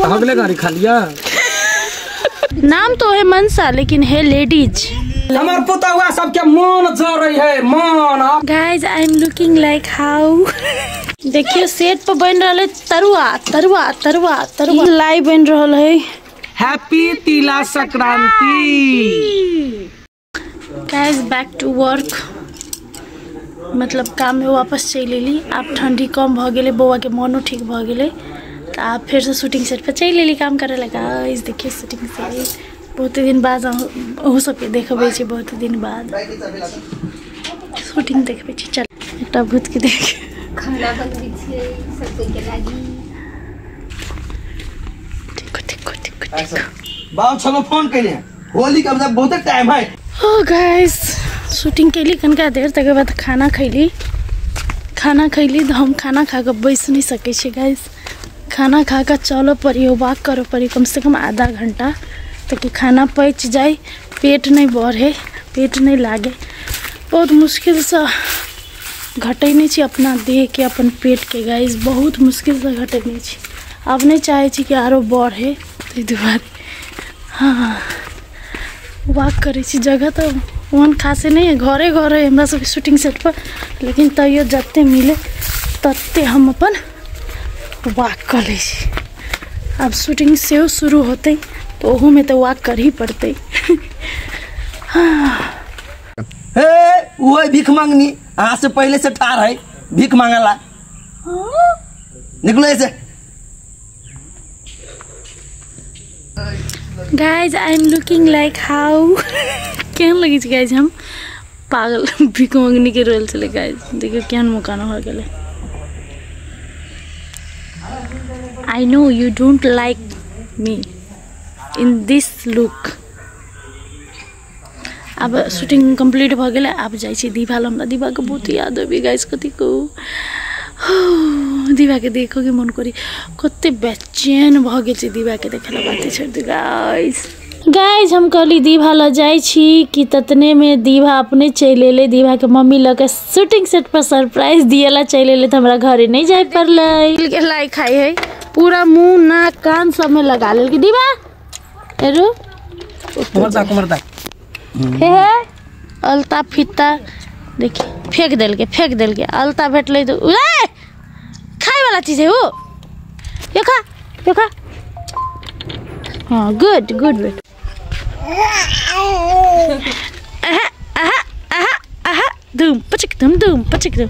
अगले गाड़ी खा लिया। नाम तो है मनसा लेकिन है लेडीज। हमार पुता हुआ सबके मन जा रही है मन। Guys I am looking like how. देखियो सेट पर बन रहल है तरुआ तरुआ तरुआ तरुआ लाई बन रहल है। Happy Tila Sankranti. Guys back to work, मतलब काम में वापस चलि एली। आब ठंडी कम भ गेलै, बौआ के मनो ठीक भ गेलै, तऽ आब फेरसँ शूटिंग सेट पर चलि एली काम करे लए। गाइस देखियो शूटिंग सेट बहुत दिन बाद अहूँ सबके देखबै छी, बहुत दिन बाद शूटिंग देखबै छी। चल एकटा भूत के देख खाना बनबै छियै सब कोई के लागी। देखो देखो देखो देखो बाबू चलो फोन कइले होली के अब बहुत टाइम है। ओ गाइस शूटिंग कैली कनका देर, तकर बाद खाना खैली। खाना खैली तऽ हम खाना खा कऽ बैस नहीं सकै छी गाइस। खाना खा कऽ चलऽ पड़ी, वॉक करऽ पड़ी कम से कम आधा घंटा, ताकि खाना पचि जाए, पेट नहीं बढ़े, पेट नहीं लागे। बहुत मुश्किलसँ घटेने छी अपना देहके, अपन पेटके गाइस, बहुत मुश्किलसँ घटेने छी। आब नहीं चाहै छी कि आरो बढ़े, ताहि दुआरे हाँ वॉक करै छी। जगह तऽ ओहन खासे नहीं है, घरे घरे हमरा सबके शूटिंग सेट पर, लेकिन तैयो जते मिले तते हम अपन वॉक कऽ लै छी। आब शूटिंग सेहो शुरू होतै तऽ ओहूमे तऽ वॉक करही पड़तै। हाँ हे वो भीख मांगनी अहाँ से पहले से ठार है भीख मांगला। निकलो ऐसे। Guys I am looking like how. केहन लगै छै गाइस, हम पागल भीख मंगनी के रोल छलै गाइस। देखियौ केहन मुकाना हो गेलै। I know you don't like me in this look. आब शूटिंग कम्प्लीट भऽ गेलै, आब जाइ छी दीवा लग। हमरा दीवाके बहुत याद अबै गाइस, कथी कहू, दीवाके देखोके मन करी, कते बेचैन भऽ गेल छै दीवाके देखला। बाते छोड़ि दू गाइस। गाइस हम कहली दीवा लग जाइ छी कि ततने में दीवा अपने चलि एलै। दीवाके मम्मी लऽ के शूटिंग सेट पर सरप्राइज दिएला चलि एलै, तऽ हमरा घरे नहीं जाय पड़लै। लाई खाइ है पूरा मुँह नाक कान सब में लगा लेलकै दीवा। एरू हे हे अलता फीता देखी फेंक देलकै, फेंक देलकै। अलता भेटलै तऽ ए खाय वाला चीज है वो, यो खा यो खा। हाँ गुड गुड बेटा। आहा आहा आहा आहा धूम पचक धूम धूम पचक धूम।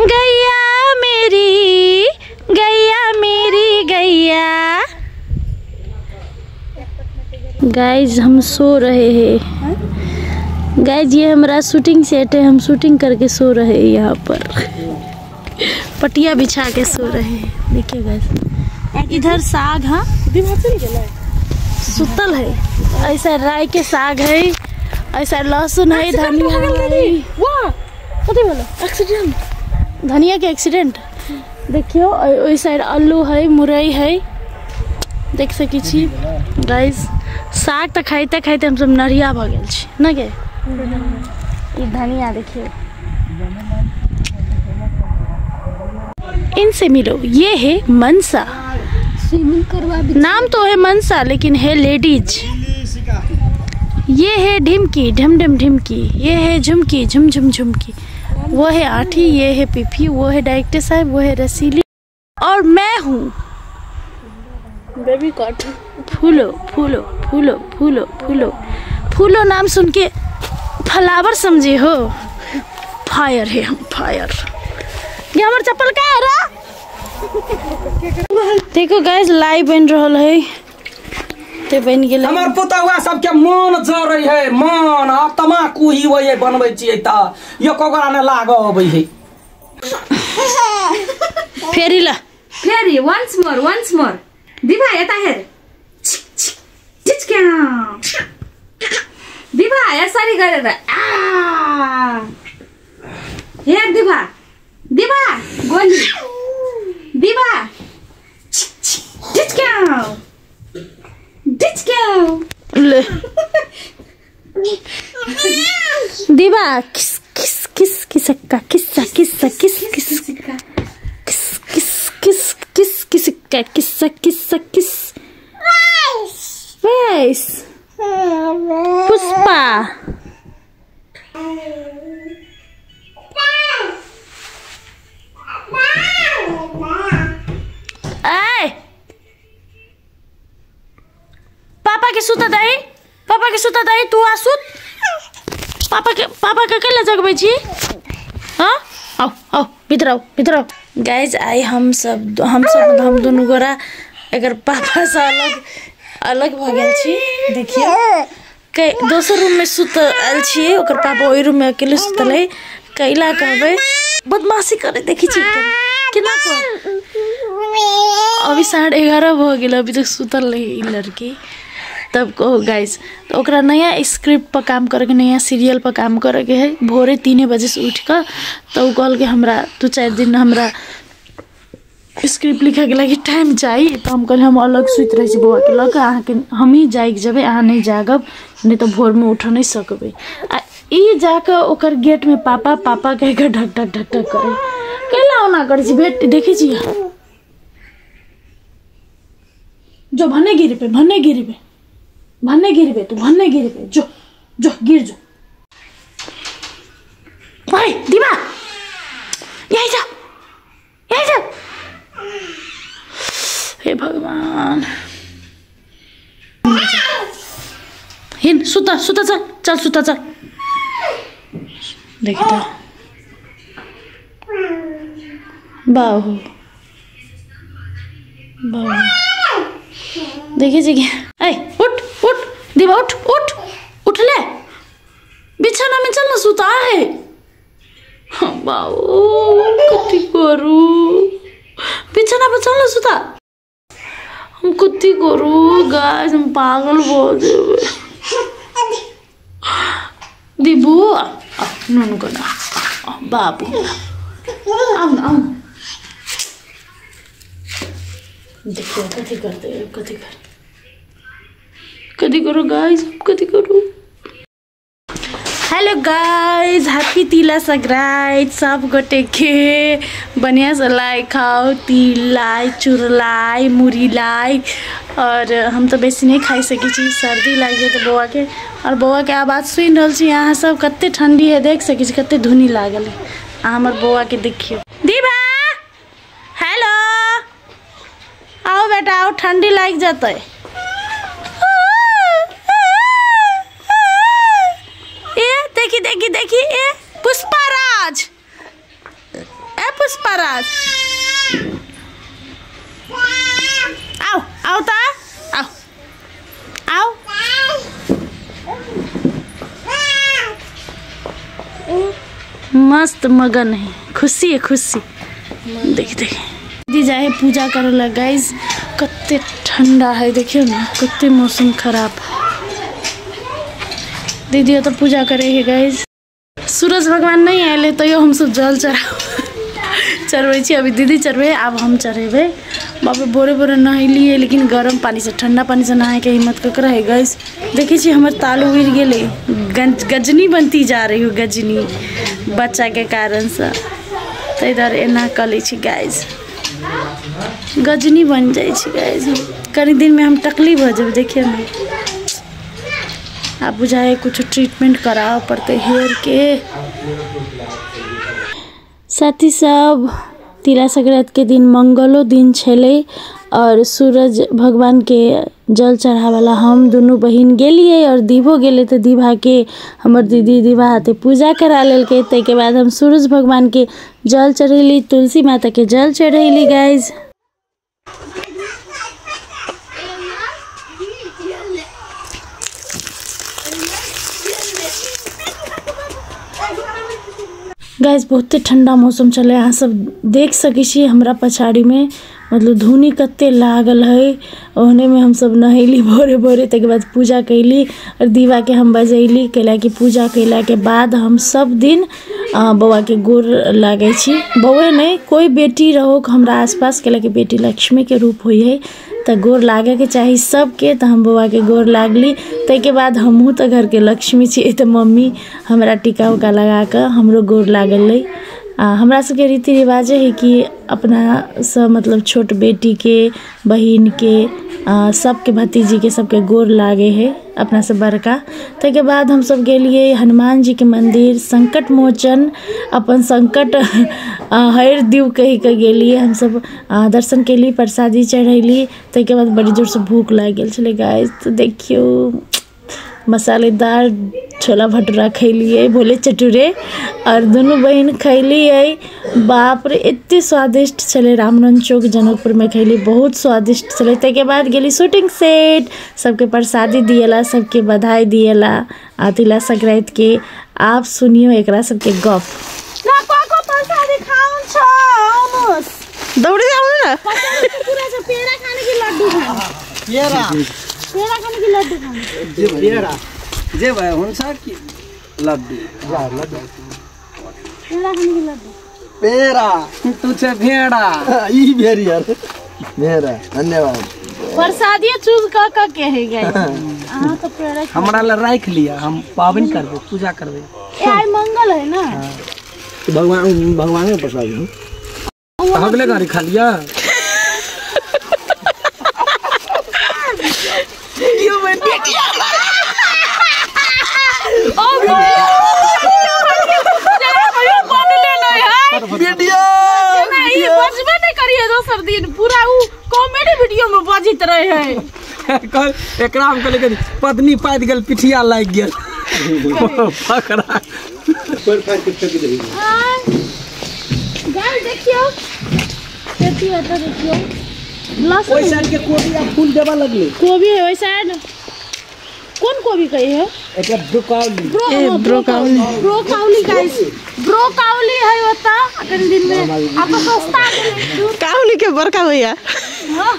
गैया मेरी गैया मेरी गैया। गाइज हम सो रहे हैं। गाइज ये हमारा शूटिंग सेट है, हम शूटिंग करके सो रहे हैं। यहाँ पर पटिया बिछा के सो रहे हैं। देखिए गाइज इधर साग, हाँ सुतल है, ऐसा राई के साग है, ऐसा लहसुन है, धनिया है। बोलो एक्सीडेंट, धनिया के एक्सीडेंट। देखियो ओहि साइड आलू है, मुरई है, देख सकै छी गाइस। साग तऽ खाइते खाइते हम सब नरिया भऽ गेल छी न गे। ई धनिया देखियो, इनसे मिलो, ये है मनसा। स्विमिंग करवा, नाम तो है मनसा लेकिन है लेडीज। ये है ढिमकी ढम ढम ढिमकी, ये है झुमकी झुम झुम झुमकी, वो है आठी, ये है पिफी, वो है डायरेक्टर साहब, वो है रसीली, और मैं हूँ बेबी कट। फूलो फूलो फूलो फूलो फूलो फूलो नाम सुन के फ्लावर समझे हो, फायर है हम फायर। ये हमार चप्पल का है रा। देखो गाइस लाई बन रहल है, ते बन गेलै। हमर पुता हुआ सबके मन जा रही है मन, आ तमाकू ही वही बनबै छियै त एको गोरा ने लागऽ अबै है। फेरी ला फेरी, वंस मोर वंस मोर। दिभा यता हेर, चिचक्या दिभा यसरी गरेर आ हेर दिभा, दिभा गोली दिभा चिचक्या चिचक्या ले दिभा किस किस किस किसका किस्सा किस्सा किस किस किस किस किस किस किस। क्या किस्सा किस्सा किस राइस पुष्पा आए पापा के सुता दही, पापा के सुता दही, तू आ सुत। पापा के केला जगबै छी? हाँ आओ आओ भीतर आओ भीतर आओ। गाइज I हम सब हम दुनू गोरा एकर पापा से अलग अलग भ गेल छी। देखियो के दोसर रूम में सुत आयल छी, ओकर पापा ओहि रूम में अकेले सुतल है। कैला कहबै बदमाशी करे, देखी छी केना कर। अभी 11:30 भ गेल, अभी तक सुतल नहीं ई लड़की। तब कहो गाइज तो ओकरा नया स्क्रिप्ट पर काम करके, नया सीरियल पर काम करके है। भोरे 3 बजे से उठ कर तो उ कहल के हमरा 2-4 दिन हमरा स्क्रिप्ट लिखे के लागि टाइम चाहिए। तो हम कहल हम अलग सुति रहे छी बौआ के लऽ कऽ, अहाँके हमही जागि जेबै, अहाँ नहीं जागब, नहीं तो भोर में उठ नहीं सकबै। आ ई जाकऽ ओकर गेट में पापा पापा कहि कऽ ढक ढक ढक ढक करे। कैला ओना करै छी बेट, देखै छी जो भने गिरबे भने गिरबे भन्ने गिरबे तू, भन्ने गिरबे, जो जो गिर जो। भाई दीवा यहीं जा यहीं जा। हे भगवान, हिन सुता सुता चल चल सुता चल। देखी तो बाहु बाहु देखी जी ऐ उठ उठ दीवा उठ उठ उठ ले, बिछाना में चल ना सुता है। बाबू कथी करू, बिछाना पर चल ना सुता। हम कथी करू गाइस, हम पागल भ जेबै। दीबू नुन कोना बाबू आउ ना आउ। देखियो कथी करते कथी कर कथी करो गाइस, कथी करू। हेलो गाइस, हैप्पी तिला संक्रांति सब गोटे के। बढ़िया से लाई खाओ, तिल लाई, चुरलाई, मुरही लाई। और हम तो बेसी नहीं खाई सकै छी, सर्दी लागि जेतै बौआ के। और बौआ के आवाज सुनि रहल छी अहाँ सब, कते ठंडी है देख सकै छी, कते धुनी लागल है। अहाँ हमर बौआ के देखियो। दीवा हेलो आओ बेटा आओ, ठंडी लागि जेतै। देखी देखी देखी ए पुष्पाराज, ए पुष्पाराज आओ आओ ता आओ आओ। मस्त मगन है, खुशी है खुशी। देखी देखी दी जाए पूजा करे ला। गाइस कते ठंडा है देखियो ना, कते मौसम खराब। दीदी तो पूजा करे है गाइस। सूरज भगवान नहीं आये तैयो हम सब जल चढ़बै छी। अभी दीदी चढ़बे, आब हम चढ़ेबै। बाप रे भोरे भोरे नहेलिए, लेकिन गरम पानी से ठंडा पानी से नहाए के हिम्मत ककरा है गाइस। देखै छी हमर तालू उड़ि गेलै, गजनी बनती जा रही हो गजनी बच्चा के कारण से। ताहि दुआरे एना कऽ लै छी गाइस, गजनी बनि जाइ छी गाइस। कनी दिनमे हम टकली भऽ जेबै देखियौ ने। आब बुझाए कुछ ट्रीटमेंट कराबऽ पड़तै हेयर के। साथी सब तिला संक्रांति के दिन मंगलो दिन छलै और सूरज भगवान के जल चढ़ावला हम दुनू बहिन गेलिए और दीवो गेलै। तो दीभा के हमर दीदी दीवा हाथे पूजा करा लेलकै। ताहिके बाद हम सूरज भगवान के जल चढ़ेली, तुलसी माता के जल चढ़ेली गाइज। गाइस बहुते ठंडा मौसम चले, अहाँ सब देख सकै छी हमरा पछाड़ी में मतलब धुनी कते लागल है। ओहने में हम सब नहेली भोरे भोरे, तकर बाद पूजा कैली और दीवा के हम बजैली। कैला कि पूजा कैला के बाद हम सब दिन बौआ के गोर लागै छी। बौए नहीं कोई बेटी रहो हमरा आसपास, कैला कि बेटी लक्ष्मी के रूप होइ है तो गोर लागे के चाही सबके। तो हम बौआ के गोर लागली, ताहिके बाद हमहूँ तो घर के लक्ष्मी छी, तो मम्मी हमरा टीका उका लगा कऽ हमरो गोर लागल। आ हमरा सबके रीति रिवाजे है कि अपना सब मतलब छोट बेटी के बहिन के सबके भतीजी के सबके गोर लागे है अपना से बड़का। ताहिके बाद हम सब गेलिए हनुमान जी के मंदिर, संकट मोचन अपन संकट हरि दिउ कहि के गेलिए हम सब। दर्शन केली, प्रसादी चढ़ैली। ताहिके बाद बड़ी जोर से भूख लागि गेल छलै गाइस। तो देखियो मसालेदार छोला भटूरा खैलिए भोले चटूरे और दुनू बहिन खैलिए। बाप रे एते स्वादिष्ट छलै। रामनंद चौक जनकपुर में खैली, बहुत स्वादिष्ट छलै। ताहिके बाद गेली शूटिंग सेट, सबके प्रसादी दिएला, सबके बधाई दिएला आ तिला संक्रांति के। आप सुनियो एकरा सबके गप। दौड़ी आउनु न पेड़ा खाने की लड्डू खाने, पेड़ा खाने की लड्डू खाने, पेड़ा जे भयो हुन्छ कि लड्डू, पेड़ा खाने की लड्डू, पेड़ा तू छे भेड़ा ई भेड़ी यार भेड़ा। धन्यवाद। प्रसादी चूज क क के है गाइस। अहाँ तो पेड़ा हमरा ल राख लिया, हम पावन करबे, पूजा करबे। ए आइ मंगल है ना, भगवान भगवान के प्रसाद है। अगले गाड़ी खा लिया। बजबे नहीं करिए दोसर दिन पूरा उ कॉमेडी वीडियो में बजित रहे है। कल एकरा हम कहले कि पत्नी पाति गेल पिठिया लागि गेल पकड़ा पर फाड़ के फेंक देही। गाइस देखियो खेती है तो देखियो लहसुन ओइ साइड के कोबी आ फूल देबा लगले। कोबी है ओइ साइड, कौन कोबी कही है? एकरा broccoli, broccoli, broccoli guys, broccoli है ओता। अखन दिन में आप सस्ता गेलै काउली के बड़का भैया। हां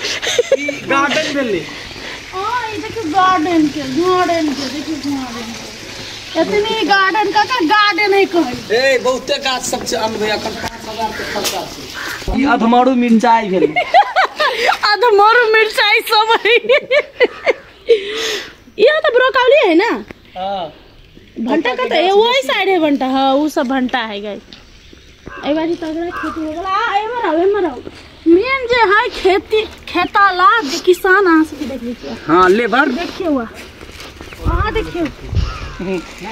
ई गार्डन भेलै। हां ई देखियो गार्डन के, गार्डन के देखियो गार्डन के इतनी गार्डन का गार्डन है कहै। ए बहुते गाछ सब छै अन्न भैया, अखन 5000 के खर्चा छै। ई अधमरू मिरचाई भेलै, अधमरू मिरचाई सब है। यह तो ब्रोकौली है ना। हां भंटा का तो वही साइड है भंटा। हां वो सब भंटा है गाइस। ए बारी तगड़ा खेती हो गेल। आ एमर आओ, एमर आओ। मेन जे है खेती खेताला जे किसान अहाँ सब देख लीजिए। हां लेबर देखियो, हां देखियो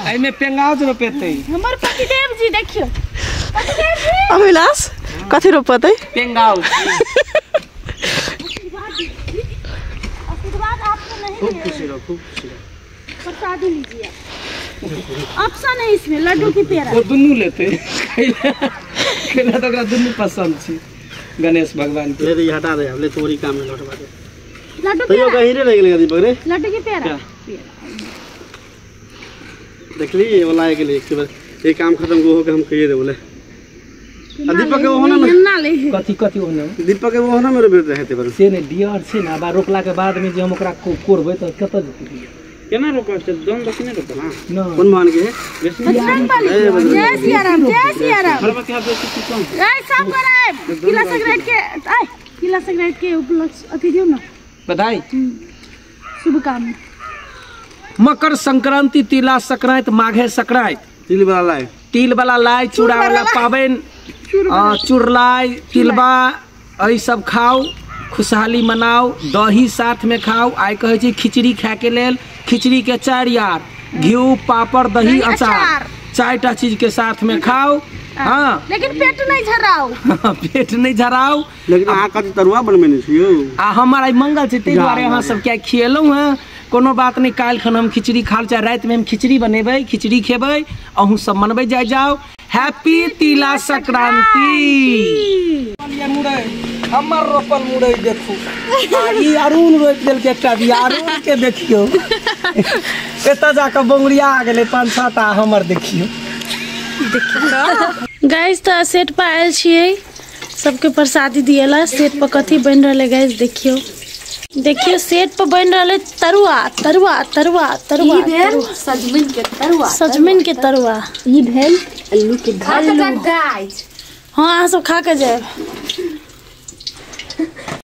एमे पेंगाज रोपेतै हमर पतिदेव जी। देखियो पतिदेव जी। अभिलाष कथि रोपतै? पेंगाज। आशीर्वाद आपको नहीं, खूब खुशी रहो, खूब खुशी रहो। प्रसादी लीजिए, ऑप्शन है इसमें लड्डू की पेड़ा। वो दुनू लेते खेला तो ओकरा दुनू पसंद छी गणेश भगवान के। ले दे, हटा दे, ले तोरी काम में लौटवा दे। लड्डू तैयो कहीं रे रह गेलै दीपक रे, लड्डू की पेड़ा देखली ये वाला आ गेलै। एक बार ये काम खत्म हो के हम कहिए दे बोले। दीपक के वो होना ना ले कथि कथि होना दीपक के वो होना मेरे बेट रहते पर से ने डियर छै ना। बा रोपला के बाद में जे हम ओकरा कोरबै त कत जेतै? केना रोपब से दम बस नहीं रोपब ना। कोन मान के है? जय सिया राम, जय सिया राम। ए सब कराए किला संक्रांति के, आय किला संक्रांति के उपलक्ष्य अथि दिउ ना बधाई, शुभकामना। मकर संक्रांति, तिला संक्रांति, माघे संक्रांति, तिल वाला लाई, तिल वाला लाई, चूड़ा वाला पाबनि, चुरलाई, तिलबा, एहि सब खाओ, खुशहाली मनाओ, दही साथ में खाओ। आइ कहै छै खिचड़ी खाए के लेल, खिचड़ी के 4 यार घी, पापड़, दही, अचार, 4टा चीज के साथ में खाओ। हाँ लेकिन पेट नहीं झराओ। पेट नहीं झराओ। लेकिन अहाँ कथी तरुआ बनबेने छी यौ? आ हमर आइ मंगल छै ताहि दुआरे अहाँ सबके आइ खिएलहुँ हँ। कोनो बात नहीं, काल्हि खन हम खिचड़ी खा चाहे रातिमे हम खिचड़ी बनेबै, खिचड़ी खेबै, अहूँ सब मनबै जाय जाओ। हैप्पी तिला संक्रांति। हमर रोपल मुरई देखू, ई अरुण रोपि देलकै एकटा बिया, अरुण के देखियौ एतऽ जाकऽ बौंगरिया गेलै 5-7 आ हमर देखियौ। गाइस तो सेट पर आयल छियै, सबके प्रसादी दिएला। सेट पर कथी बनि रहलै गाइस देखियौ, देखियो सेट पर बन रहलै तरुआ, तरुआ, तरुआ, तरुआ, सजमनि के तरुआ, सजमनि के तरुआ। ई भेल आलू के दाल। हां अहाँ सब खा के जायब।